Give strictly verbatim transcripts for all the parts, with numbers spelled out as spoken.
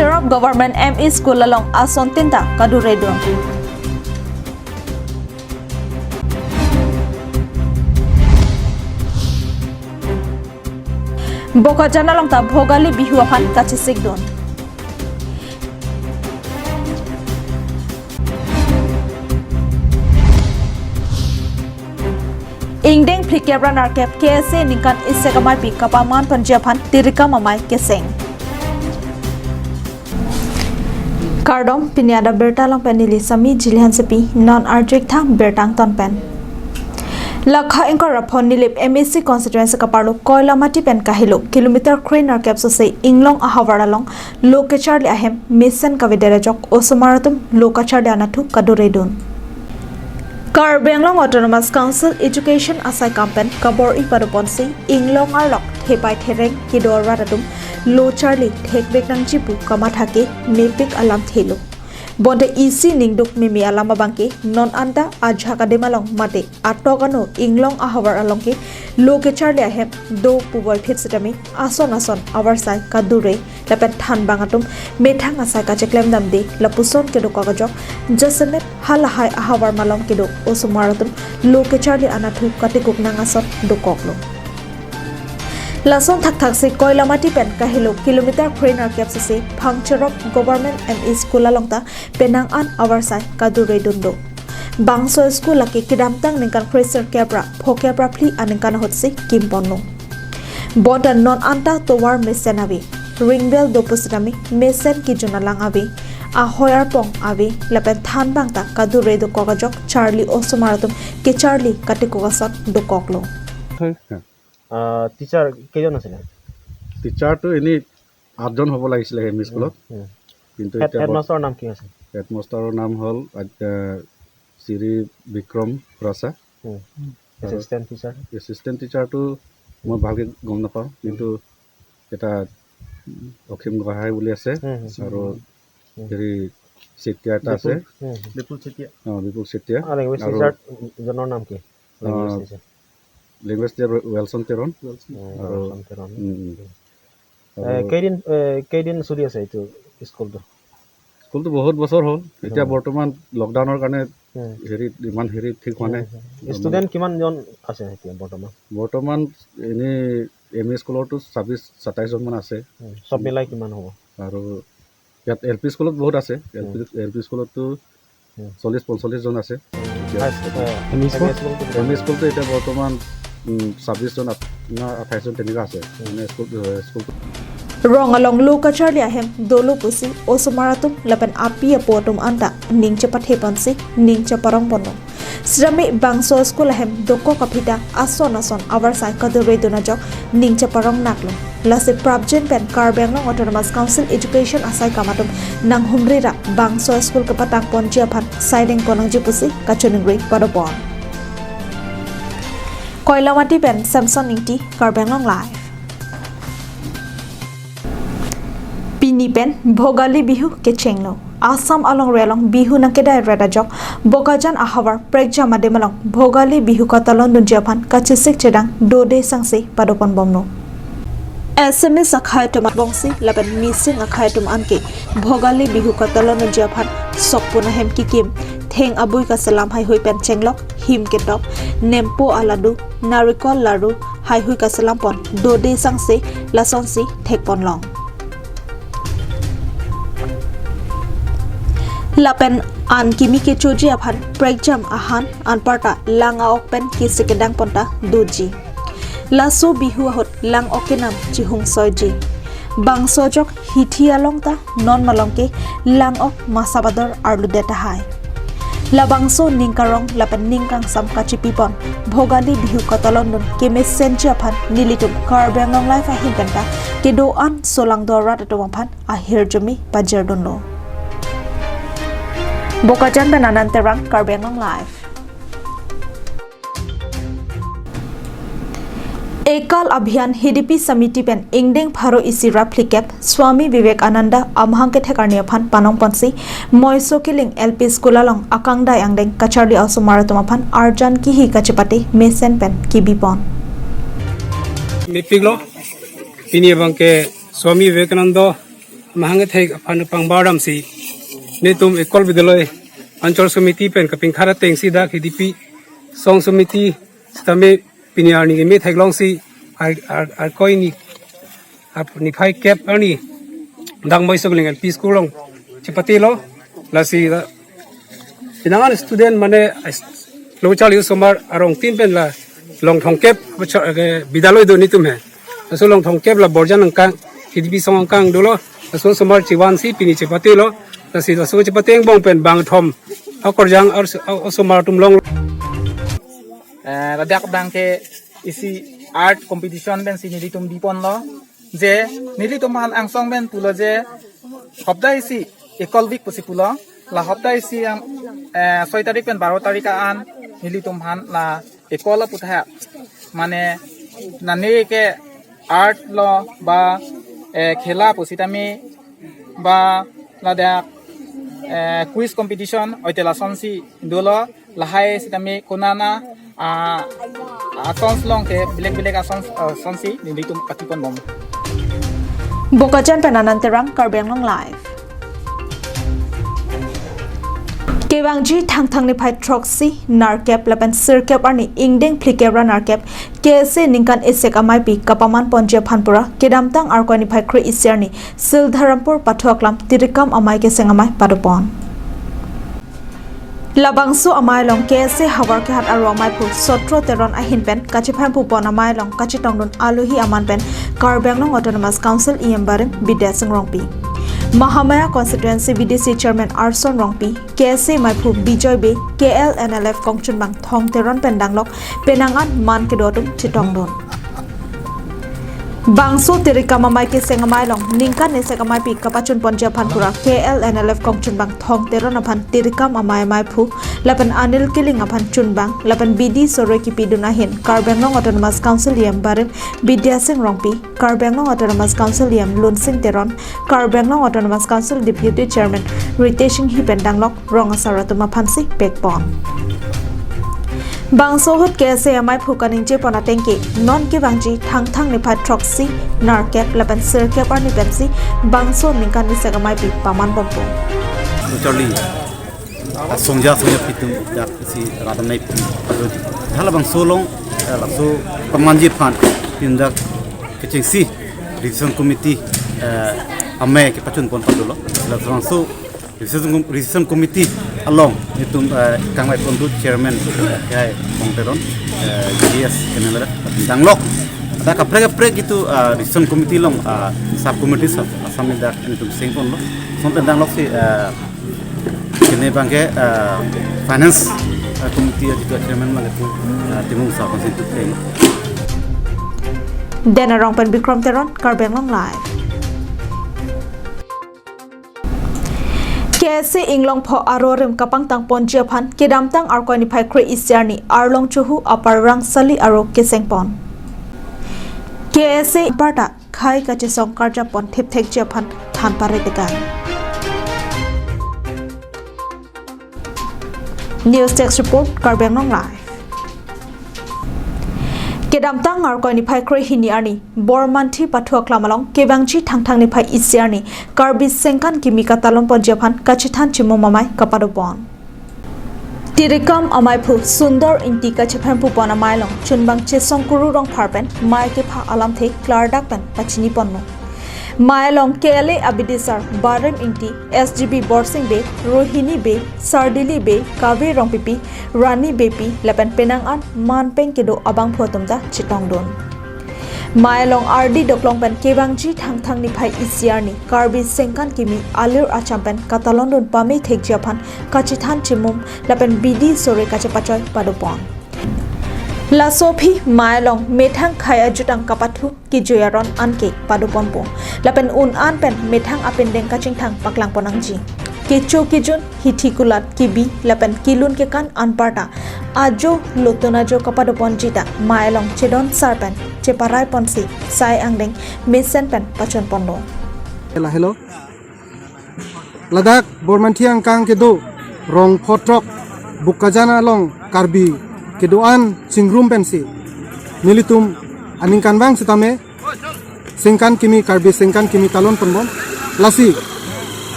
Cherop Government M E School along ason tinta kaduredun. Bokajan along ta Bhogali Bihu aphan kachesikdun. Ingdeng phlikep ra nerkep K S A ningkan isi amei pi kapaman ponji aphan tirikam amei keseng. Kardom, pini adap birta along pen neli Sami Jilihan Sepi, non arjik tham birta angton pen. Lakha ingkoi ra pho Nilip M A C constituency kaparlo Koilamati pen kahelo kilometer kre nerkep sose Inglong ahavar along lo kecharli ahem mesen kavedet ajok osomar atum lo kacharli anatthu kaduredun. Karbi Anglong Autonomous Council Education asaikam pen kabor-i padoponsi Inglong arlok thepai thereng kedo arat atum lo charli thekvek nangji pu kamathake mepik alamthelo. Bonta isi ningduk meme alam abangke non anta ajahak adim along mate atok ano Inglong ahavar along ke lo kecharli ahem do puvoiphit sitame ason ason avarsai kadure lapen thanbang atum methang asai kacheklem damde lapuson kedokok ajok jasemet halahai ahavar malom kedo osomar atum lo kecharli anatthu katikuk nang ason dokoklo. Lason thakthaksi Koilamati pen kahelo kilometer kre nerkep sose Phangcherop Government M E School along ta penang an avarsai kaduredun do. Bangso school lake kedamtang ningkan kre sirkep ra phokep ra phli aningkan ahutsi kimponlo. Bonta non anta tovar mesen ave, ringbel do pusitame mesen kejun alang ave, ahoi arpong ave, lapen thanbang ta kadure dokok ajok charli osomar atum kecharli katikuk ason dokoklo. আহ, টিচাৰ কেইজন আছিলে? টিচাৰটো এনেই আঠজন হ'ব লাগিছিলে M E স্কুলত। উম। কিন্তু হেড, এতিয়া বৰ্ত-, হেডমাষ্টৰৰ নাম কি আছিল? হেডমাষ্টৰৰ নাম হ'ল, আহ, শ্ৰী বিক্ৰম ভৰাছা। উম। আৰু এছিষ্টেণ্ট টিচাৰ? এছিষ্টেণ্ট টিচাৰটো মই ভালকে গম নাপাওঁ, উম। কিন্তু এটা অসীম গোহাঁই বুলি আছে, উম, উম। আৰু উম। হেৰি চেতিয়া এটা আছে। বিপুল, উম। বিপুল চেতিয়া। অ, বিপুল চেতিয়া। অ, লেংগুৱেজ আৰু টিচাৰজনৰ নাম কি? অ, লেংগুৱেজ টিচাৰ। লেংগুৱেজ টিচাৰ ৱেলছন তেৰণ। ৱেলছন। অ, আৰু ৱেলছন তেৰণ। উম, উম। এ, আৰু কেইদিন, এ, কেইদিন চলি আছে এইটো স্কুলটো? স্কুলটো বহুত বছৰ হ'ল। এতিয়া উম। বৰ্তমান লকডাউনৰ কাৰণে উম। হেৰি, ইমান হেৰি ঠিক হোৱা নাই। উম, উম। ষ্টুডেণ্ট কিমানজন আছে এতিয়া বৰ্তমান? বৰ্তমান এনেই এম ই স্কুলতো ছাব্বিছ সাতাইছজন মান আছে। উম, চব মিলাই কিমান হ'ব? আৰু ইয়াত এল পি স্কুলত বহুত আছে। এল পি, উম। এল পি স্কুলতো উম। চল্লিছ পঞ্চল্লিছজন আছে। উম। এতিয়া হাই-, এ, এম ই স্কুল? এম ই স্কুলটো এম ই স্কুলটো এতিয়া বৰ্তমান, উম, ছাব্বিছজন আঠ-, না আঠাইছজন তেনেকুৱা আছে। উম। মানে স্কুল, এ, স্কুলটো Rong along lo kacharli ahem dolo pusi osomar atum lapen api apo atum anta ning chepatheponsi ning cheparongponlo. Sitame bangso school ahem dokok aphi ta ason ason avarsai kaduredun ajok ning cheparong naklo. Lasi prapjin pen Karbi Anglong Autonomous Council Education asaikam atum nanghumri ra bangso school kepatangponji aphan saidengpon nangji pusi kachiningri padopon. Koilamati pen Samson Ingti, Karbi Anglong Live. Pini pen Bhogali Bihu kechenglo. Assam alongri along Bihu nangkedai ret ajok Bokajan ahavar prekjam adim along Bhogali Bihu katalondunji aphan kachesik chedang dode sangse padoponbomlo. Assamese akhai atum bongsi lapen Mising akhai atum anke Bhogali Bihu katalondunji aphan sokpun ahem kikim, theng abui kaselam haihui pen chenglok, him ketok, nempo aladu, narikol laru, haihui kaselampon dode sangse lasonsi thekponlong. Lapen an kimi kechoji aphan prekjam ahan anparta lang a-ok pen kisi kedangpon ta doji. Laso Bihu ahut lang ok kenam chihungsoiji. Bangso ajok hithi along ta non malom ke lang ok masap ador arludet tahai. Labangso ning karong lapen ning kangsam kachipipon Bhogali Bihu katalondun kemesenji aphan nelitum Karbi Anglong Live ahin pen ta kedo-an solangdo arat atum aphan ahirjume pajirdunlo. Bokajan pen Anand Terang, Karbi Anglong Live. Ekal Abhiyan Hidipi Samiti pen ingdeng pharo isi ra phlikep Swami Vivekananda amahang kethek arni aphan panongponsi Moiso Kiling L P School along akangdai angdeng kacharli osomar atum aphan arjan kihi kachepate mesen pen kibipon. Mepiklo, pini abangke Swami Vivekananda Mahang kethek aphan pangbar damsi, netum Ekol Vidyalaya Anchal Samiti pen kapingkhar atengsi dak Hidipi Song Samiti sitame pini arni keme theklongsi ar, ar, Arkoi ni ap niphai kep arni Dangmoi Sogling L P School along chepatelo. Lasi la pinangan student mane ais-, lo charli osomar arong tin pen la long thomkep bachar ke bidalo do netum he. Laso long thomkep la borjan angkang, Hidipi Song angkang dolo. Laso osomar chevansi pini chepatelo. Lasi laso chepate angbong pen bangthom akorjang ar, osomar atum long. Eh, ladak abang ke isi art competition pensi nelitum biponlo. Je nelitum aphan angsong pen pulo je hopta isi Ekol Week pusi pulo. La hopta isi yang, eh, soi tarik pen baro tarik an nelitum aphan la Ekol aphuthak, mane nane ke art lo ba, eh, khela pusitame ba ladak, eh, quiz competition oite lasonsi dolo. Lahai sitame konana, ah, ah, songs along ke bilek bilek asong, ah, sonsi nelitum patiponbom. Bokajan pen Anand Terang, Karbi Anglong Live. Kevangji Thangthang niphai throksi nerkep lapen sirkep arni ingdeng phlikep ra nerkep K S A ningkan isek ameipi kapaman ponji aphan pura kedamtang Arkoi niphai kre-isi arni Sildharampur Pathu Aklam Tirikam Amei Keseng Amei padopon. Labangso amei along K S A havar kehat aro ameiphu Sotro Teron ahin pen kachepempupon amei along kachetongdun alohi aman pen Karbi Anglong Autonomous Council E M barim Bidya Sing Rongpi, Mahamaya Constituency B D C Chairman Arson Rongpi, K S A meiphu Bijoy Bey, K L N L F kongchunbang Thong Teron pen danglok penang an man kedo atum chetongdun. Bangso Tirikam Amei Keseng Amei along ningkan isek ameipi kapachun ponji aphan pura K L N L F kongchunbang Thong Teron aphan Tirikam Amei ameiphu lapen Anil Killing aphan chunbang lapen bidi soroi kipidun ahin Karbi Anglong Autonomous Council E M barim Bidya Sing Rongpi, Karbi Anglong Autonomous Council E M Lunsing Teron, Karbi Anglong Autonomous Council Deputy Chairman Ritesh Enghi pen danglok rong asar atum aphansi pekpon. Bangso ahut K S A ameiphu kaningjepon ateng ke non kevangji Thangthang niphai throksi nerkep lapen sirkep arni pensi bangso ningkan isek ameipi paman bompo. Charli, ah, songja songja pitum dak si radam nai pi. Halabangso along, eh, laso pamanji aphan pindak kechengsi Revision Committee, eh, amei kepachun pon padolo. Labangso Revision Com-, Revision Committee along netum, eh, kangmai pontu Chairman, eh, Thong Teron, eh, G S N L danglok. Ada kaprek kaprek itu, eh, Revision Committee along, eh, sub committee sub Assam dak netum seng ponlo. Sonpen danglok si, eh, kene abang ke, eh, Finance, eh, Committee itu Chairman abang itu, eh, Timung sa konsentu seng. Dena Rongpen Bikram Teron, Karbi Anglong Live. K S A Inglongpho aro arim kapangtang ponji aphan kedamtang Arkoi niphai kre-isi arni Arlong Chuhu Upper Rangsali aro keseng pon. K S A parta khei kachesong karjap pon thipthekji aphan than pare tekang. News Desk Report, Karbi Anglong Live. Kedamtang Arkoi niphai kre-hini arni Bormanthi Pathu Aklam along kevangji Thangthang niphai isi arni Karbi sengkan kimi katalon ponji aphan kachethan chimum amei kapadopon. Tirikam ameiphu Sundor Ingti kachepempupon amei along chunbang Chesong Kuru Rongphar pen mei kepha alamthe klardak pen pachini ponlo. Mei along K L A abidisar Barim Ingti, S G B Borsing Bey, Rohini Bey, Sardili Bey, Kave Rongpipi, Rani Beypi lapen penang an manpeng kedo abangphu atum ta chetongdun. Mei along ardi doklong pen kevangji Thangthang niphai isi arni Karbi sengkan kimi alir acham pen katalondun pame thekji aphan kachethan chimum lapen bidi sore kachepachoi padopon. Laso aphi mei along methang khei ajutang kapathu kejui aron anke padoponpo. Lapen un an pen methang apindeng kachingthang paklangpon nangji. Kecho kejun, hithi kulat kebi lapen kelun kekan anparta ajo lotun ajo kapadoponji ta mei along chedon sar pen cheparai ponsi sai angdeng mesen pen pachon ponlo. Hela helo. Ladak Bormanthi angkang kedo rong photrok Bokajan along Karbi kedo-an chingrum pensi nelitum aningkanvang sitame sengkan kimi, Karbi sengkan kimi talon ponbom. Lasi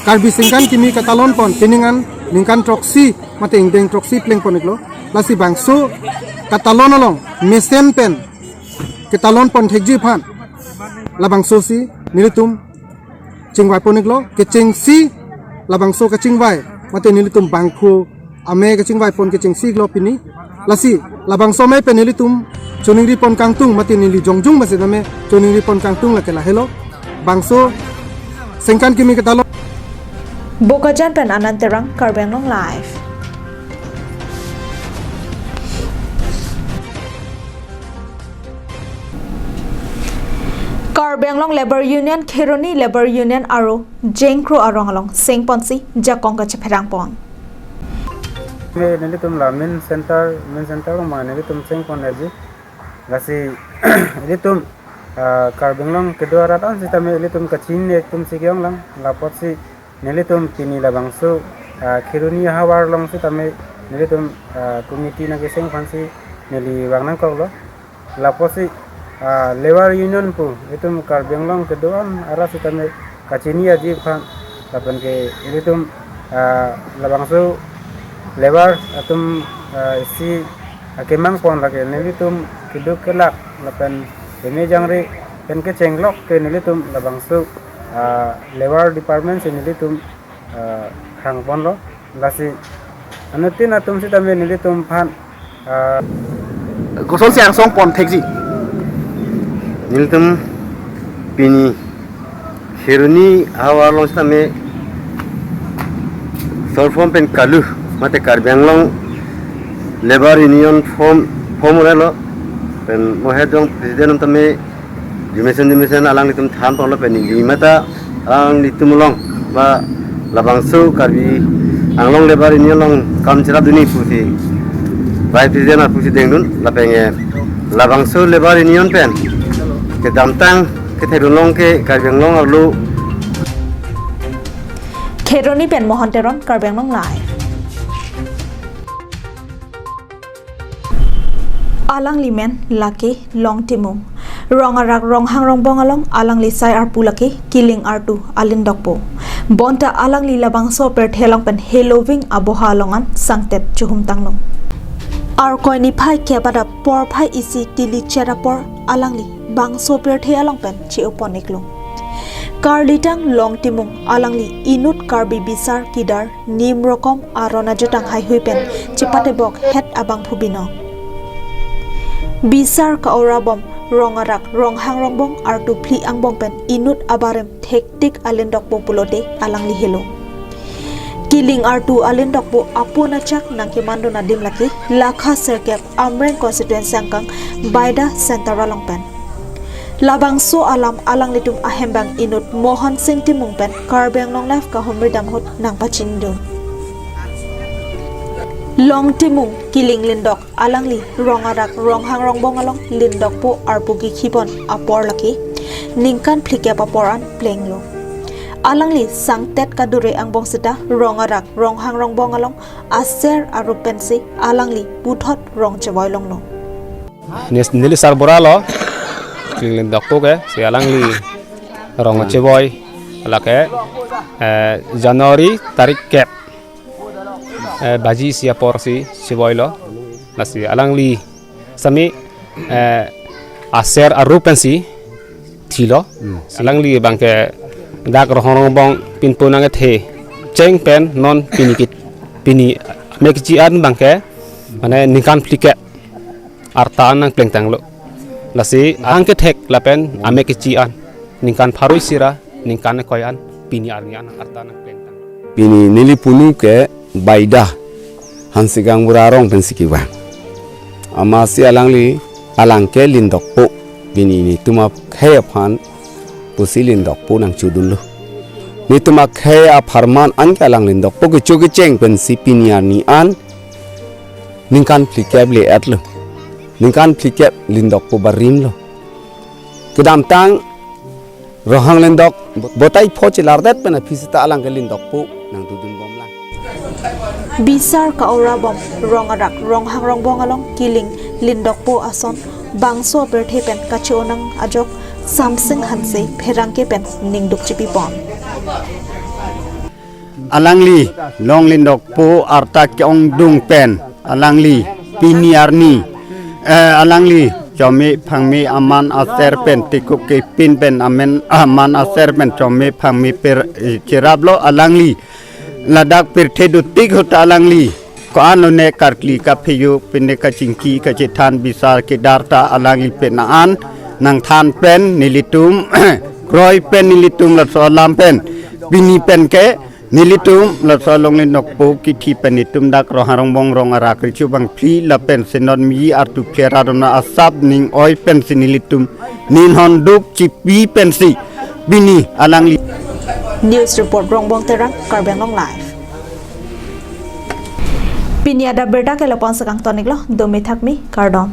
Karbi Sengkan Kimi ketalon pon, pining an ningkan throksi mate ingdeng throksi pleng pon iklo. Lasi bangso ketalon along mesen pen ketalon pon thekji aphan labangso si nelitum chingvai pon iklo, kechengsi labangso kachingvai mate nelitum bangphu amei kachingvai pon kechengsi iklo pini. Lasi labangso amei pen nelitum choningri pon kangtung mate neli jongjung masi name choningri pon kangtung lake lahelo. Bangso Sengkan Kimi ketalon. Bokajan pen Anand Terang, Karbi Anglong Live. Karbi Anglong Labour Union, Kheroni Labour Union aro Jengkro arong along seng ponsi jakong kachepherang pon. Nelitum la main center, main center along ma nelitum seng pon aji. Lasi ilitum, ah, Karbi Anglong kedo arat an sitame ilitum kachinine atum si ke-ong lang, lapotsi nelitum pini labangso, ah, Kheroni ahavar along sitame nelitum, ah, committee nangkeseng aphansi neli vang nangkoklo. Lapotsi, ah, Labour Union pu itum Karbi Anglong kedo an arat sitame kachini aji aphan lapen ke ilitum, ah, labangso labour atum, ah, isi akemang pon lake nelitum keduk kelak lapen keme jangre pen kechenglok ke nelitum labangso, ah, Labour Department si nelitum, ah, hang ponlo. Lasi anuttin atum sitame nelitum aphan, ah, kosonsi angsong pon thekji? Nelitum pini Kheroni ahavar along sitame short form pen KALU mate Karbi Anglong Labour Union form, form ore lo. Pen mo hejong president tame jumesen jumesen alanglitum than ponlo pen neli mata alanglitum along ba labangso Karbi Anglong Labour Union along kam cherapdunji pusi vice president apusi dengdun lapen ke labangso Labour Union pen kedamtang kethedun along ke Karbi Anglong arlo. Kheroni pen Mohan Teron, Karbi Anglong Live. Alangli men lake Long Timung. Rong arak Ronghang Rongbong along alangli sai arpu lake Kiling Artu Alindokpo. Bonta alangli labangso apirthe along pen heloving aboha along an sangtet chuhum tanglo. Arkoi niphai kep adap porphai isi tili chet apor alangli bangso apirthe along pen che-o pon iklo. Karlitang Long Timung alangli inut Karbi bisar kidar nim rokom aron ajutang haihui pen chepatebok het abangphu binong. Bisar ka-ora bom rong arak Ronghang Rongbong artu phli angbong pen inut abarim thektik Alindokpo pulote alangli helo. Kiling Artu Alindokpo apun achak nangkemandun adim lake lakha sirkep Amreng constituency angkang Baida Center along pen. Labangso alam alanglitum ahembang inut Mohan Sing Timung pen Karbi Anglong Live kahumri dam ahut nangpachinidun. Long Timung Kiling Lindok alangli rong arak Ronghang Rongbong along Lindokpo arpu kikhi pon apor lake ningkan phlikep apor an plenglo. Alangli sangtet kadure angbong seta rong arak Ronghang Rongbong along aser arup pensi alangli puthot rong chevoi longlo. Nis-, neli sarbura lo, Kiling Lindokpo ke, si alangli rong chevoi, lake, eh, January tarik kep, eh, baji isi apor si chevoi lo, lasi alangli sami, eh, aser arup pensi thilo. Hmm. Alangli abangke dak Ronghang Rongbong pinpo nangkethe cheng pen non pini kit-, pini amei kechi an abangke mane ningkan phlikep arta an nangpleng tanglo. Lasi ahang kethek lapen amei kechi an ningkan pharo isi ra ningkan koi an pini arni an arta nangpleng tanglo. Pini neli punu ke Baida Hansi Gaonbura arong pensi kevang. Amatsi alangli, alangke Lindokpo. Pini netum akhei aphan pusi Lindokpo nangchodunlo. Netum akhei apharman anke alang Lindokpo kecho kecheng pensi pini arni an ningkan phlikep le-etlo. Ningkan phlikep Lindokpo barimlo. Kedamtang Ronghang Lindok, botai pho chelardet pen aphi seta alangke Lindokpo nangdodun bomlang. Bisar ka-ora bom rong arak Ronghang Rongbong along Kiling Lindokpo ason bangso apirthe pen kache-onang ajok Samsing Hanse pherangke pen ningduk chipipon. Alangli Longlindokpo arta ke-ongdung pen alangli pini arni, eh, alangli chome phangme aman aser pen tekup kepin pen amen aman aser pen chome phangme per, eh, cheraplo. Alangli ladak pirthe dutik ahut alangli ko-an lone karkli kaphejo pine kachingki kachethan bisar kedar ta alangli pen an nangthan pen nelitum kroi pen nelitum laso alam pen pini pen ke nelitum laso Longlindokpo kithi pen nelitum dak Ronghang Rongbong rong arak recho bangphli lapen senot mi artu phera dona asap ning oi pensi nelitum ninhon duk chipi pensi pini alangli. News report Rongbong Terang, Karbi Anglong Live. Pini adap birta ke lapu-an si kangton-iklo, dome thakme, kardom.